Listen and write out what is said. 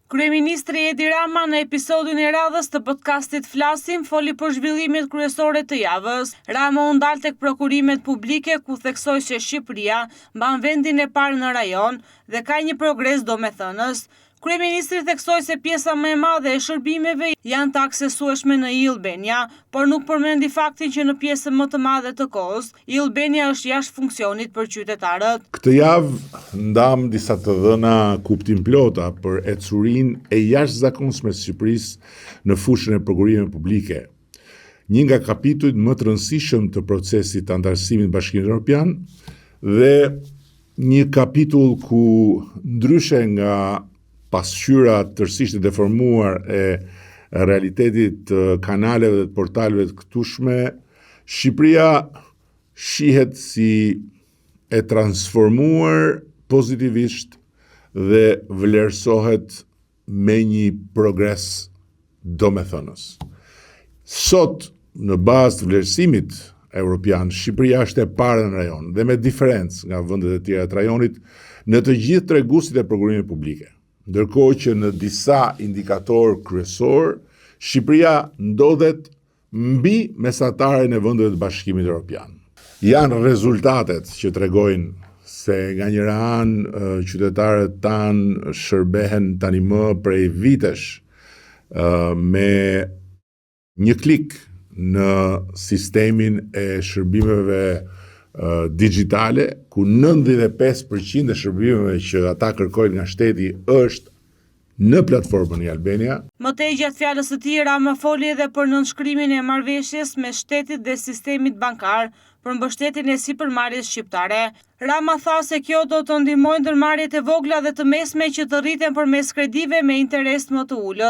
Kryeministri Edi Rama në episodin e radhës të podcastit Flasim foli për zhvillimet kryesore të javës. Rama u ndal tek prokurimet publike ku theksoi se Shqipëria mban vendin e parë në rajon dhe ka një progres domethënës. Kryeministri theksoi se pjesa më e madhe e shërbimeve janë të aksesueshme në e-Albania, por nuk përmendi faktin që në pjesën më të madhe të kohës, e-Albania është jashtë funksionit për qytetarët. Këtë javë ndamë disa të dhëna kuptimplota për ecurinë e jashtëzakonshme të Shqipërisë në fushën e prokurimeve publike. Një nga kapitujt më të rëndësishëm të procesit të anëtarësimit në Bashkimin Evropian dhe një kapitull ku ndryshe nga pasqyra tërësisht e deformuar e realitetit të kanaleve dhe të portaleve të këtushme, Shqipëria shihet si e transformuar pozitivisht dhe vlerësohet me një progres domethënës. Sot, në bazë të vlerësimit evropian, Shqipëria është e para në rajon dhe me diferencë nga vendet e tjera të rajonit në të gjithë treguesit e prokurimeve publike. Ndërkohë që në disa indikatorë kryesorë, Shqipëria ndodhet mbi mesataren e vendeve të Bashkimit Evropian. Janë rezultatet që tregojnë se nga njëra anë qytetarët tanë shërbehen tani më prej vitesh me një klik në sistemin e shërbimeve digjitale, ku 95% e shërbimeve që ata kërkojnë nga shteti është në platformën e-Albania. Më tej gjatë fjalës së tij, Rama foli edhe për nënshkrimin e marrëveshjes mes shtetit dhe sistemit bankar për mbështetjen e sipërmarrjes shqiptare. Rama tha se kjo do të ndihmojë ndërmarrjet e vogla dhe të mesme që të rriten përmes kredive me interes më të ulët.